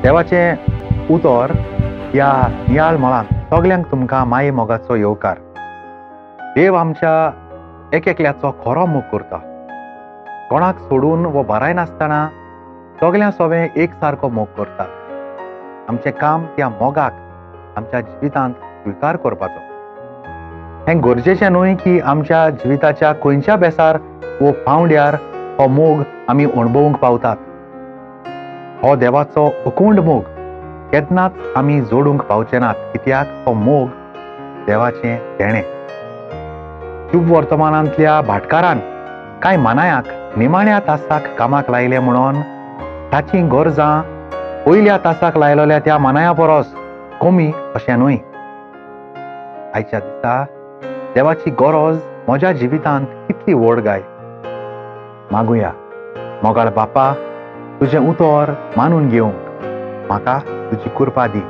देवाचें उतर ह्या नियाळ मळांत सगल्यांक तुमकां माये मोगाचो येवकार. देव आमच्या एक एकल्याचो खरो मोग करता. कोणाक सोडून वो बारायनासतना सगल्यां सोवें एक सारको मोग करता. आमचें काम त्या मोगाक आमच्या जिवितांत स्विकार करपाचो. हें गरजेचें न्हय की आमच्या जिविताच्या खंयच्या बेसार वो पावंड्यार हो मोग आमी अणभवूंक पावतात. हो देवाचो अखंड मोग केन्नाच आमी जोडूंक पावचे नात, कित्याक हो मोग देवाचें देणें. शुभ वर्तमानांतल्या भाटकारान कांय मानायाक निमाण्या तासाक कामाक लायले म्हणून ताचीं गरजां पयल्या तासाक लायलेल्या त्या मानाया परस कमी अशें न्हय. आयच्या दिसा देवाची गरज म्हज्या जिवितांत कितली व्हड गाय. मागुया, मोगाळ बापा, तुजें उतर मानून घेवंक म्हाका तुजी कृपा दी.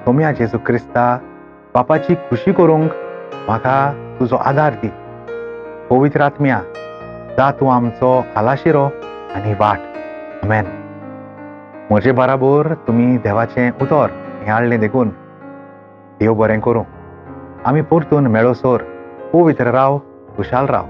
सोम्या जेजू क्रिस्ता, बापाची खुशी करूंक म्हाका तुजो आदार दी. पवित्र आत्म्या, जा तूं आमचो आलाशिरो आनी वाट. आमेन. म्हजे बराबर तुमी देवाचें उतर नियाळ्ळें देखून देव बरें करूं. आमी परतून मेळोसर पवित्र राव, खुशाल राव.